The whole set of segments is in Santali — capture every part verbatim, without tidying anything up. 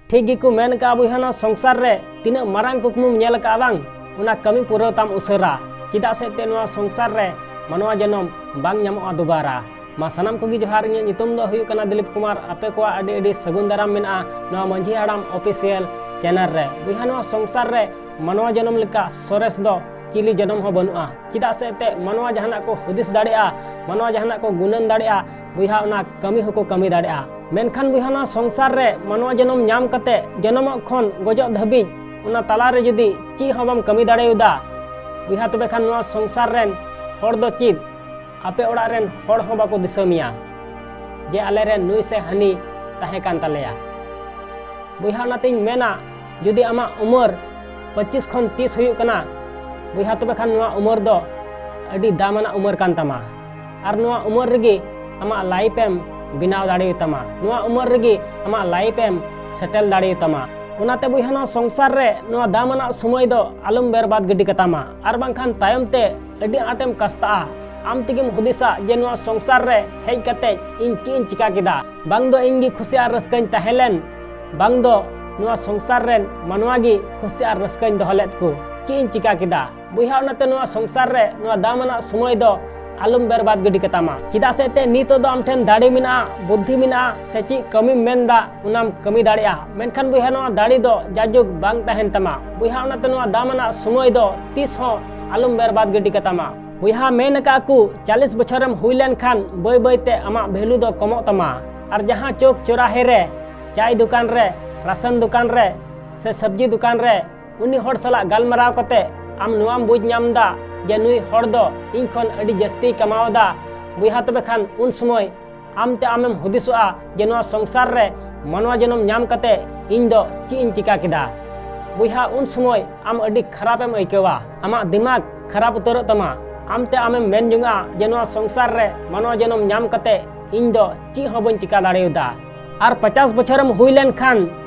ᱴᱷᱤᱠ ᱜᱮᱠᱚ ᱢᱮᱱ ᱠᱟᱜᱼᱟ ᱵᱚᱭᱦᱟ, ᱱᱚᱣᱟ ᱥᱚᱝᱥᱟᱨ ᱨᱮ ᱛᱤᱱᱟᱹᱜ ᱢᱟᱨᱟᱝ ᱠᱩᱠᱢᱩᱢ ᱧᱮᱞ ᱠᱟᱜᱼᱟ ᱵᱟᱝ, ᱚᱱᱟ ᱠᱟᱹᱢᱤ ᱯᱩᱨᱟᱹᱣ ᱛᱟᱢ ᱩᱥᱟᱹᱨᱟ᱾ ᱪᱮᱫᱟᱜ ᱥᱮ ᱮᱱᱛᱮ ᱱᱚᱣᱟ ᱥᱚᱝᱥᱟᱨ ᱨᱮ ᱢᱟᱱᱣᱟ ᱡᱚᱱᱚᱢ ᱵᱟᱝ ᱧᱟᱢᱚᱜᱼᱟ ᱫᱩᱵᱟᱨᱟ᱾ ᱢᱟ ᱥᱟᱱᱟᱢ ᱠᱚᱜᱮ ᱡᱚᱦᱟᱨ, ᱤᱧᱟᱹᱜ ᱧᱩᱛᱩᱢ ᱫᱚ ᱦᱩᱭᱩᱜ ᱠᱟᱱᱟ ᱫᱤᱞᱤᱯ ᱠᱩᱢᱟᱨ᱾ ᱟᱯᱮ ᱠᱚᱣᱟᱜ ᱟᱹᱰᱤ ᱟᱹᱰᱤ ᱥᱟᱹᱜᱩᱱ ᱫᱟᱨᱟᱢ ᱢᱮᱱᱟᱜᱼᱟ ᱱᱚᱣᱟ ᱢᱟᱹᱡᱷᱤ ᱦᱟᱲᱟᱢ ᱚᱯᱷᱤᱥᱤᱭᱟᱞ ᱪᱮᱱᱮᱞ ᱨᱮ᱾ ᱵᱚᱭᱦᱟ, ᱱᱚᱣᱟ ᱥᱚᱝᱥᱟᱨ ᱨᱮ ᱢᱟᱱᱣᱟ ᱡᱚᱱᱚᱢ ᱞᱮᱠᱟ ᱥᱚᱨᱮᱥ ᱫᱚ ᱪᱤᱞᱤ ᱡᱚᱱᱚᱢ ᱦᱚᱸ ᱵᱟᱹᱱᱩᱜᱼᱟ᱾ ᱪᱮᱫᱟᱜ ᱥᱮ ᱮᱱᱛᱮ ᱢᱟᱱᱣᱟ ᱡᱟᱦᱟᱱᱟᱜ ᱠᱚ ᱦᱩᱫᱤᱥ ᱫᱟᱲᱮᱭᱟᱜᱼᱟ, ᱢᱟᱱᱣᱟ ᱡᱟᱦᱟᱱᱟᱜ ᱠᱚ ᱜᱩᱱᱟᱹᱱ ᱫᱟᱲᱮᱭᱟᱜᱼᱟ, ᱵᱚᱭᱦᱟ, ᱚᱱᱟ ᱠᱟᱹᱢᱤ ᱦᱚᱸᱠᱚ ᱠᱟᱹᱢᱤ ᱫᱟᱲᱮᱭᱟᱜᱼᱟ᱾ ᱢᱮᱱᱠᱷᱟᱱ ᱵᱚᱭᱦᱟ, ᱱᱚᱣᱟ ᱥᱚᱝᱥᱟᱨ ᱨᱮ ᱢᱟᱱᱣᱟ ᱡᱚᱱᱚᱢ ᱧᱟᱢ ᱠᱟᱛᱮ ᱡᱚᱱᱚᱢᱚᱜ ᱠᱷᱚᱱ ᱜᱚᱡᱚᱜ ᱫᱷᱟᱹᱵᱤᱡ ᱚᱱᱟ ᱛᱟᱞᱟᱨᱮ ᱡᱩᱫᱤ ᱪᱮᱫ ᱦᱚᱸ ᱵᱟᱢ ᱠᱟᱹᱢᱤ ᱫᱟᱲᱮᱭᱟᱫᱟ, ᱵᱚᱭᱦᱟ, ᱛᱚᱵᱮ ᱠᱷᱟᱱ ᱱᱚᱣᱟ ᱥᱚᱝᱥᱟᱨ ᱨᱮᱱ ᱦᱚᱲ ᱫᱚ ᱪᱮᱫ, ᱟᱯᱮ ᱚᱲᱟᱜ ᱨᱮᱱ ᱦᱚᱲ ᱦᱚᱸ ᱵᱟᱠᱚ ᱫᱤᱥᱟᱹ ᱢᱮᱭᱟ ᱡᱮ ᱟᱞᱮ ᱨᱮᱱ ᱱᱩᱭ ᱥᱮ ᱦᱟᱹᱱᱤ ᱛᱟᱦᱮᱸ ᱠᱟᱱ ᱛᱟᱞᱮᱭᱟ᱾ ᱵᱚᱭᱦᱟ, ᱚᱱᱟᱛᱤᱧ ᱢᱮᱱᱟ, ᱡᱩᱫᱤ ᱟᱢᱟᱜ ᱩᱢᱮᱨ ᱯᱚᱸᱪᱤᱥ ᱠᱷᱚᱱ ᱛᱤᱥ ᱦᱩᱭᱩᱜ ᱠᱟᱱᱟ, ᱵᱚᱭᱦᱟ, ᱛᱚᱵᱮ ᱠᱷᱟᱱ ᱱᱚᱣᱟ ᱩᱢᱮᱨ ᱫᱚ ᱟᱹᱰᱤ ᱫᱟᱢᱟᱱᱟᱜ ᱩᱢᱮᱨ ᱠᱟᱱ ᱛᱟᱢᱟ᱾ ᱟᱨ ᱱᱚᱣᱟ ᱩᱢᱮᱨ ᱨᱮᱜᱮ ᱟᱢᱟᱜ ᱞᱟᱭᱤᱯ ᱮᱢ ᱵᱮᱱᱟᱣ ᱫᱟᱲᱮᱭᱟᱛᱟᱢᱟ, ᱱᱚᱣᱟ ᱩᱢᱮᱨ ᱨᱮᱜᱮ ᱟᱢᱟᱜ ᱞᱟᱭᱤᱯ ᱮᱢ ᱥᱮᱴᱮᱞ ᱫᱟᱲᱮᱭᱟᱛᱟᱢᱟ᱾ ᱚᱱᱟᱛᱮ ᱵᱚᱭᱦᱟ, ᱱᱚᱣᱟ ᱥᱚᱝᱥᱟᱨ ᱨᱮ ᱱᱚᱣᱟ ᱫᱟᱢᱟᱱᱟᱜ ᱥᱚᱢᱚᱭ ᱫᱚ ᱟᱞᱚᱢ ᱵᱮᱨᱵᱟᱫ ᱜᱤᱰᱤ ᱠᱟᱛᱟᱢᱟ, ᱟᱨ ᱵᱟᱝᱠᱷᱟᱱ ᱛᱟᱭᱚᱢ ᱛᱮ ᱟᱹᱰᱤ ᱟᱸᱴᱮᱢ ᱠᱟᱥᱛᱟᱜᱼᱟ᱾ ᱟᱢ ᱛᱮᱜᱮᱢ ᱦᱩᱫᱤᱥᱟ ᱡᱮ ᱱᱚᱣᱟ ᱥᱚᱝᱥᱟᱨ ᱨᱮ ᱦᱮᱡ ᱠᱟᱛᱮ ᱤᱧ ᱪᱮᱫ ᱤᱧ ᱪᱤᱠᱟ ᱠᱮᱫᱟ? ᱵᱟᱝ ᱫᱚ ᱤᱧ ᱜᱮ ᱠᱷᱩᱥᱤ ᱟᱨ ᱨᱟᱹᱥᱠᱟᱹᱧ ᱛᱟᱦᱮᱸ ᱞᱮᱱ, ᱵᱟᱝ ᱫᱚ ᱱᱚᱣᱟ ᱥᱚᱝᱥᱟᱨ ᱨᱮᱱ ᱢᱟᱱᱣᱟ ᱜᱮ ᱠᱷᱩᱥᱤ ᱟᱨ ᱨᱟᱹᱥᱠᱟᱹᱧ ᱫᱚᱦᱚ ᱞᱮᱫ ᱠᱚ᱾ ᱪᱮᱫ ᱤᱧ ᱪᱤᱠᱟ ᱠᱮᱫᱟ? ᱵᱚᱭᱦᱟ, ᱚᱱᱟᱛᱮ ᱱᱚᱣᱟ ᱥᱚᱝᱥᱟᱨ ᱨᱮ ᱱᱚᱣᱟ ᱫᱟᱢᱟᱱᱟᱜ ᱥᱚᱢᱚᱭ ᱫᱚ ᱟᱞᱚᱢ ᱵᱮᱨᱵᱟᱫ ᱜᱤᱰᱤ ᱠᱟᱛᱟᱢᱟ᱾ ᱪᱮᱫᱟᱜ ᱥᱮ ᱮᱱᱛᱮ ᱱᱤᱛᱚᱜ ᱫᱚ ᱟᱢ ᱴᱷᱮᱱ ᱫᱟᱲᱮ ᱢᱮᱱᱟᱜᱼᱟ, ᱵᱩᱫᱽᱫᱷᱤ ᱢᱮᱱᱟᱜᱼᱟ, ᱥᱮ ᱪᱮᱫ ᱠᱟᱹᱢᱤᱢ ᱢᱮᱱᱫᱟ ᱚᱱᱟᱢ ᱠᱟᱹᱢᱤ ᱫᱟᱲᱮᱭᱟᱜᱼᱟ᱾ ᱢᱮᱱᱠᱷᱟᱱ ᱵᱚᱭᱦᱟ, ᱱᱚᱣᱟ ᱫᱟᱲᱮ ᱫᱚ ᱡᱟᱡᱩᱜᱽ ᱵᱟᱝ ᱛᱟᱦᱮᱱ ᱛᱟᱢᱟ᱾ ᱵᱚᱭᱦᱟ, ᱚᱱᱟᱛᱮ ᱱᱚᱣᱟ ᱫᱟᱢᱟᱱᱟᱜ ᱥᱚᱢᱚᱭ ᱫᱚ ᱛᱤᱥ ᱦᱚᱸ ᱟᱞᱚᱢ ᱵᱮᱨᱵᱟᱫ ᱜᱤᱰᱤ ᱠᱟᱛᱟᱢᱟ᱾ ᱵᱚᱭᱦᱟ, ᱢᱮᱱ ᱟᱠᱟᱫ ᱠᱚ ᱪᱟᱞᱤᱥ ᱵᱚᱪᱷᱚᱨᱮᱢ ᱦᱩᱭ ᱞᱮᱱᱠᱷᱟᱱ ᱵᱟᱹᱭ ᱵᱟᱹᱭ ᱛᱮ ᱟᱢᱟᱜ ᱵᱷᱮᱞᱩ ᱫᱚ ᱠᱚᱢᱚᱜ ᱛᱟᱢᱟ᱾ ᱟᱨ ᱡᱟᱦᱟᱸ ᱪᱚᱠ ᱪᱚᱨᱟᱦᱮ ᱨᱮ, ᱪᱟᱭ ᱫᱚᱠᱟᱱ ᱨᱮ, ᱨᱟᱥᱚᱱ ᱫᱚᱠᱟᱱ ᱨᱮ, ᱥᱮ ᱥᱚᱵᱽᱡᱤ ᱫᱚᱠᱟᱱ ᱨᱮ ᱩᱱᱤ ᱦᱚᱲ ᱥᱟᱞᱟᱜ ᱜᱟᱞᱢᱟᱨᱟᱣ ᱠᱟᱛᱮ ᱟᱢ ᱱᱚᱣᱟᱢ ᱵᱩᱡᱽ ᱧᱟᱢ ᱮᱫᱟ ᱡᱮ ᱱᱩᱭ ᱦᱚᱲ ᱫᱚ ᱤᱧ ᱠᱷᱚᱱ ᱟᱹᱰᱤ ᱡᱟᱹᱥᱛᱤᱭ ᱠᱟᱢᱟᱣ ᱮᱫᱟ᱾ ᱵᱚᱭᱦᱟ, ᱛᱚᱵᱮ ᱠᱷᱟᱱ ᱩᱱ ᱥᱚᱢᱚᱭ ᱟᱢ ᱛᱮ ᱟᱢᱮᱢ ᱦᱩᱫᱤᱥᱚᱜᱼᱟ ᱡᱮ ᱱᱚᱣᱟ ᱥᱚᱝᱥᱟᱨ ᱨᱮ ᱢᱟᱱᱣᱟ ᱡᱚᱱᱚᱢ ᱧᱟᱢ ᱠᱟᱛᱮ ᱤᱧ ᱫᱚ ᱪᱮᱫ ᱤᱧ ᱪᱤᱠᱟ ᱠᱮᱫᱟ? ᱵᱚᱭᱦᱟ, ᱩᱱ ᱥᱚᱢᱚᱭ ᱟᱢ ᱟᱹᱰᱤ ᱠᱷᱟᱨᱟᱯ ᱮᱢ ᱟᱹᱭᱠᱟᱹᱣᱟ, ᱟᱢᱟᱜ ᱫᱤᱢᱟᱜᱽ ᱠᱷᱟᱨᱟᱯ ᱩᱛᱟᱹᱨᱚᱜ ᱛᱟᱢᱟ᱾ ᱟᱢ ᱛᱮ ᱟᱢᱮᱢ ᱢᱮᱱ ᱡᱚᱝᱟ ᱡᱮ ᱱᱚᱣᱟ ᱥᱚᱝᱥᱟᱨ ᱨᱮ ᱢᱟᱱᱣᱟ ᱡᱚᱱᱚᱢ ᱧᱟᱢ ᱠᱟᱛᱮ ᱤᱧ ᱫᱚ ᱪᱮᱫ ᱦᱚᱸ ᱵᱟᱹᱧ ᱪᱤᱠᱟ ᱫᱟᱲᱮᱭᱟᱫᱟ᱾ ᱟᱨ ᱯᱚᱪᱟᱥ ᱵᱚᱪᱷᱚᱨᱮᱢ ᱦᱩᱭ ᱞᱮᱱᱠᱷᱟᱱ,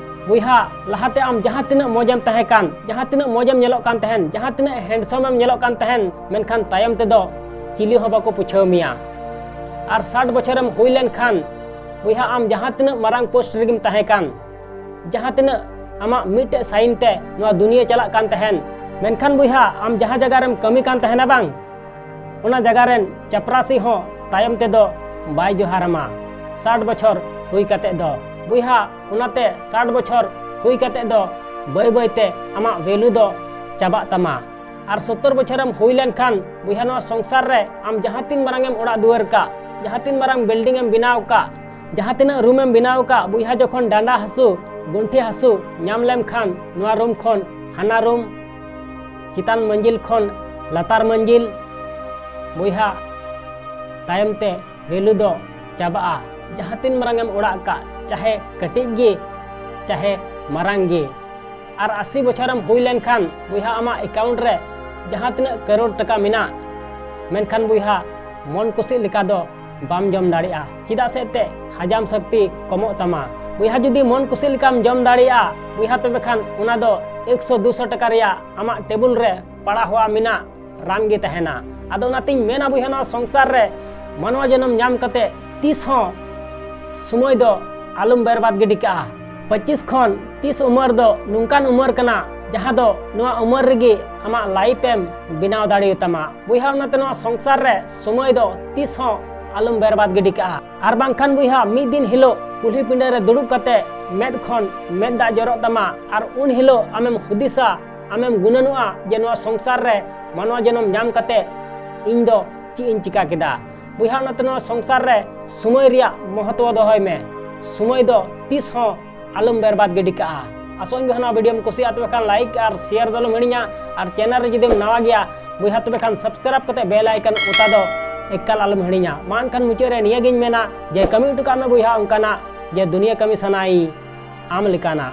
ᱵᱚᱭᱦᱟ, ᱞᱟᱦᱟᱛᱮ ᱟᱢ ᱡᱟᱦᱟᱸ ᱛᱤᱱᱟᱹᱜ ᱢᱚᱡᱮᱢ ᱛᱟᱦᱮᱸ ᱠᱟᱱ, ᱡᱟᱦᱟᱸ ᱛᱤᱱᱟᱹᱜ ᱢᱚᱡᱮᱢ ᱧᱮᱞᱚᱜ ᱠᱟᱱ ᱛᱟᱦᱮᱱ, ᱡᱟᱦᱟᱸ ᱛᱤᱱᱟᱹᱜ ᱦᱮᱱᱰᱥᱚᱢ ᱮᱢ ᱧᱮᱞᱚᱜ ᱠᱟᱱ ᱛᱟᱦᱮᱱ, ᱢᱮᱱᱠᱷᱟᱱ ᱛᱟᱭᱚᱢ ᱛᱮᱫᱚ ᱪᱤᱞᱤ ᱦᱚᱸ ᱵᱟᱠᱚ ᱯᱩᱪᱷᱟᱹᱣ ᱢᱮᱭᱟ᱾ ᱟᱨ ᱥᱟᱴ ᱵᱚᱪᱷᱚᱨᱮᱢ ᱦᱩᱭ ᱞᱮᱱᱠᱷᱟᱱ, ᱵᱚᱭᱦᱟ, ᱟᱢ ᱡᱟᱦᱟᱸ ᱛᱤᱱᱟᱹᱜ ᱢᱟᱨᱟᱝ ᱯᱳᱥᱴ ᱨᱮᱜᱮᱢ ᱛᱟᱦᱮᱸ ᱠᱟᱱ, ᱡᱟᱦᱟᱸ ᱛᱤᱱᱟᱹᱜ ᱟᱢᱟᱜ ᱢᱤᱫᱴᱮᱡ ᱥᱟᱭᱤᱱ ᱛᱮ ᱱᱚᱣᱟ ᱫᱩᱱᱤᱭᱟᱹ ᱪᱟᱞᱟᱜ ᱠᱟᱱ ᱛᱟᱦᱮᱱ, ᱢᱮᱱᱠᱷᱟᱱ ᱵᱚᱭᱦᱟ, ᱟᱢ ᱡᱟᱦᱟᱸ ᱡᱟᱭᱜᱟ ᱨᱮᱢ ᱠᱟᱹᱢᱤ ᱠᱟᱱ ᱛᱟᱦᱮᱱᱟ ᱵᱟᱝ, ᱚᱱᱟ ᱡᱟᱭᱜᱟ ᱨᱮᱱ ᱪᱟᱯᱨᱟᱥᱤ ᱦᱚᱸ ᱛᱟᱭᱚᱢ ᱛᱮᱫᱚ ᱵᱟᱭ ᱡᱚᱦᱟᱨ ᱟᱢᱟ ᱥᱟᱴ ᱵᱚᱪᱷᱚᱨ ᱦᱩᱭ ᱠᱟᱛᱮ ᱫᱚ᱾ ᱵᱚᱭᱦᱟ, ᱚᱱᱟᱛᱮ ᱥᱟᱴ ᱵᱚᱪᱷᱚᱨ ᱦᱩᱭ ᱠᱟᱛᱮ ᱫᱚ ᱵᱟᱹᱭ ᱵᱟᱹᱭ ᱛᱮ ᱟᱢᱟᱜ ᱵᱷᱮᱞᱩ ᱫᱚ ᱪᱟᱵᱟᱜ ᱛᱟᱢᱟ᱾ ᱟᱨ ᱥᱚᱛᱛᱚᱨ ᱵᱚᱪᱷᱚᱨᱮᱢ ᱦᱩᱭ ᱞᱮᱱᱠᱷᱟᱱ, ᱵᱚᱭᱦᱟ, ᱱᱚᱣᱟ ᱥᱚᱝᱥᱟᱨ ᱨᱮ ᱟᱢ ᱡᱟᱦᱟᱸ ᱛᱤᱱ ᱢᱟᱨᱟᱝ ᱮᱢ ᱚᱲᱟᱜ ᱫᱩᱣᱟᱹᱨ ᱠᱟᱜ, ᱡᱟᱦᱟᱸ ᱛᱤᱱ ᱢᱟᱨᱟᱝ ᱵᱤᱞᱰᱤᱝ ᱮᱢ ᱵᱮᱱᱟᱣ ᱠᱟᱜ, ᱡᱟᱦᱟᱸ ᱛᱤᱱᱟᱹᱜ ᱨᱩᱢ ᱮᱢ ᱵᱮᱱᱟᱣ ᱠᱟᱜ, ᱵᱚᱭᱦᱟ, ᱡᱚᱠᱷᱚᱱ ᱰᱟᱸᱰᱟ ᱦᱟᱹᱥᱩ, ᱜᱚᱱᱴᱷᱤ ᱦᱟᱹᱥᱩ ᱧᱟᱢ ᱞᱮᱢ ᱠᱷᱟᱱ, ᱱᱚᱣᱟ ᱨᱩᱢ ᱠᱷᱚᱱ ᱦᱟᱱᱟ ᱨᱩᱢ, ᱪᱮᱛᱟᱱ ᱢᱟᱹᱡᱤᱞ ᱠᱷᱚᱱ ᱞᱟᱛᱟᱨ ᱢᱟᱹᱡᱤᱞ, ᱵᱚᱭᱦᱟ, ᱛᱟᱭᱚᱢ ᱛᱮ ᱵᱷᱮᱞᱩ ᱫᱚ ᱪᱟᱵᱟᱜᱼᱟ᱾ ᱡᱟᱦᱟᱸ ᱛᱤᱱ ᱢᱟᱨᱟᱝ ᱮᱢ ᱚᱲᱟᱜ ᱠᱟᱜ, ᱪᱟᱦᱮ ᱠᱟᱹᱴᱤᱡ ᱜᱮ, ᱪᱟᱦᱮ ᱢᱟᱨᱟᱝ ᱜᱮ᱾ ᱟᱨ ᱟᱥᱤ ᱵᱚᱪᱷᱚᱨᱮᱢ ᱦᱩᱭ ᱞᱮᱱᱠᱷᱟᱱ, ᱵᱚᱭᱦᱟ, ᱟᱢᱟᱜ ᱮᱠᱟᱣᱩᱱᱴ ᱨᱮ ᱡᱟᱦᱟᱸ ᱛᱤᱱᱟᱹᱜ ᱠᱟᱨᱳᱲ ᱴᱟᱠᱟ ᱢᱮᱱᱟᱜ, ᱢᱮᱱᱠᱷᱟᱱ, ᱵᱚᱭᱦᱟ, ᱢᱚᱱ ᱠᱩᱥᱤ ᱞᱮᱠᱟ ᱫᱚ ᱵᱟᱢ ᱡᱚᱢ ᱫᱟᱲᱮᱭᱟᱜᱼᱟ᱾ ᱪᱮᱫᱟᱜ ᱥᱮ ᱮᱱᱛᱮᱫ ᱦᱟᱡᱟᱢ ᱥᱚᱠᱛᱤ ᱠᱚᱢᱚᱜ ᱛᱟᱢᱟ᱾ ᱵᱚᱭᱦᱟ, ᱡᱩᱫᱤ ᱢᱚᱱ ᱠᱩᱥᱤ ᱞᱮᱠᱟᱢ ᱡᱚᱢ ᱫᱟᱲᱮᱭᱟᱜᱼᱟ, ᱵᱚᱭᱦᱟ, ᱛᱚᱵᱮ ᱠᱷᱟᱱ ᱚᱱᱟ ᱫᱚ ᱮᱠᱥᱚ ᱫᱩᱥᱚ ᱴᱟᱠᱟ ᱨᱮᱭᱟᱜ ᱟᱢᱟᱜ ᱴᱮᱵᱩᱞ ᱨᱮ ᱯᱟᱲᱟ ᱦᱚᱣᱟ ᱢᱮᱱᱟᱜ ᱨᱟᱱ ᱜᱮ ᱛᱟᱦᱮᱱᱟ᱾ ᱟᱫᱚ ᱚᱱᱟᱛᱤᱧ ᱢᱮᱱᱟ, ᱵᱚᱭᱦᱟ, ᱱᱚᱣᱟ ᱥᱚᱝᱥᱟᱨ ᱨᱮ ᱢᱟᱱᱣᱟ ᱡᱚᱱᱚᱢ ᱧᱟᱢ ᱠᱟᱛᱮ ᱛᱤᱥ ᱦᱚᱸ ᱥᱚᱢᱚᱭ ᱫᱚ ᱟᱞᱚᱢ ᱵᱮᱨᱵᱟᱫ ᱜᱤᱰᱤ ᱠᱟᱜᱼᱟ᱾ ᱯᱚᱸᱪᱤᱥ ᱠᱷᱚᱱ ᱛᱤᱥ ᱩᱢᱟᱹᱨ ᱫᱚ ᱱᱚᱝᱠᱟᱱ ᱩᱢᱟᱹᱨ ᱠᱟᱱᱟ, ᱡᱟᱦᱟᱸ ᱫᱚ ᱱᱚᱣᱟ ᱩᱢᱟᱹᱨ ᱨᱮᱜᱮ ᱟᱢᱟᱜ ᱞᱟᱭᱤᱯ ᱮᱢ ᱵᱮᱱᱟᱣ ᱫᱟᱲᱮᱭᱟᱛᱟᱢᱟ᱾ ᱵᱚᱭᱦᱟ, ᱚᱱᱟᱛᱮ ᱱᱚᱣᱟ ᱥᱚᱝᱥᱟᱨ ᱨᱮ ᱥᱚᱢᱚᱭ ᱫᱚ ᱛᱤᱥ ᱦᱚᱸ ᱟᱞᱚᱢ ᱵᱮᱨᱵᱟᱫ ᱜᱤᱰᱤ ᱠᱟᱜᱼᱟ᱾ ᱟᱨ ᱵᱟᱝᱠᱷᱟᱱ, ᱵᱚᱭᱦᱟ, ᱢᱤᱫ ᱫᱤᱱ ᱦᱤᱞᱳᱜ ᱠᱩᱞᱦᱤ ᱯᱤᱸᱰᱟᱹ ᱨᱮ ᱫᱩᱲᱩᱵ ᱠᱟᱛᱮ ᱢᱮᱫ ᱠᱷᱚᱱ ᱢᱮᱫ ᱫᱟᱜ ᱡᱚᱨᱚᱜ ᱛᱟᱢᱟ᱾ ᱟᱨ ᱩᱱ ᱦᱤᱞᱳᱜ ᱟᱢᱮᱢ ᱦᱩᱫᱤᱥᱟ, ᱟᱢᱮᱢ ᱜᱩᱱᱟᱹᱱᱚᱜᱼᱟ ᱡᱮ ᱱᱚᱣᱟ ᱥᱚᱝᱥᱟᱨ ᱨᱮ ᱢᱟᱱᱣᱟ ᱡᱚᱱᱚᱢ ᱧᱟᱢ ᱠᱟᱛᱮ ᱤᱧ ᱫᱚ ᱪᱮᱫ ᱤᱧ ᱪᱤᱠᱟ ᱠᱮᱫᱟ᱾ ᱵᱚᱭᱦᱟ, ᱚᱱᱟᱛᱮ ᱱᱚᱣᱟ ᱥᱚᱝᱥᱟᱨ ᱨᱮ ᱥᱚᱢᱚᱭ ᱨᱮᱭᱟᱜ ᱢᱚᱦᱚᱛᱣᱚ ᱫᱚᱦᱚᱭ ᱢᱮ᱾ ᱥᱚᱢᱚᱭ ᱫᱚ ᱛᱤᱥ ᱦᱚᱸ ᱟᱞᱚᱢ ᱵᱮᱨᱵᱟᱫ ᱜᱤᱰᱤ ᱠᱟᱜᱼᱟ᱾ ᱟᱥᱚᱜ ᱟᱹᱧ, ᱵᱚᱭᱦᱟ, ᱱᱚᱣᱟ ᱵᱷᱤᱰᱤᱭᱳᱢ ᱠᱩᱥᱤᱭᱟᱜᱼᱟ, ᱛᱚᱵᱮ ᱠᱷᱟᱱ ᱞᱟᱭᱤᱠ ᱟᱨ ᱥᱮᱭᱟᱨ ᱫᱚ ᱟᱞᱚᱢ ᱦᱤᱲᱤᱧᱟ᱾ ᱟᱨ ᱪᱮᱱᱮᱞ ᱨᱮ ᱡᱩᱫᱤᱢ ᱱᱟᱣᱟ ᱜᱮᱭᱟ, ᱵᱚᱭᱦᱟ, ᱛᱚᱵᱮ ᱠᱷᱟᱱ ᱥᱟᱵᱥᱠᱨᱟᱭᱤᱵ ᱠᱟᱛᱮ ᱵᱮᱞ ᱟᱭᱠᱚᱱ ᱚᱛᱟ ᱫᱚ ᱮᱠᱟᱞ ᱟᱞᱚᱢ ᱦᱤᱲᱤᱧᱟ᱾ ᱢᱟ ᱮᱱᱠᱷᱟᱱ ᱢᱩᱪᱟᱹᱫ ᱨᱮ ᱱᱤᱭᱟᱹ ᱜᱤᱧ ᱢᱮᱱᱟ ᱡᱮ ᱠᱟᱹᱢᱤ ᱦᱚᱴᱚ ᱠᱟᱜ ᱢᱮ, ᱵᱚᱭᱦᱟ, ᱚᱱᱠᱟᱱᱟᱜ ᱡᱮ ᱫᱩᱱᱤᱭᱟᱹ ᱠᱟᱹᱢᱤ ᱥᱟᱱᱟᱭ ᱟᱢ ᱞᱮᱠᱟᱱᱟᱜ᱾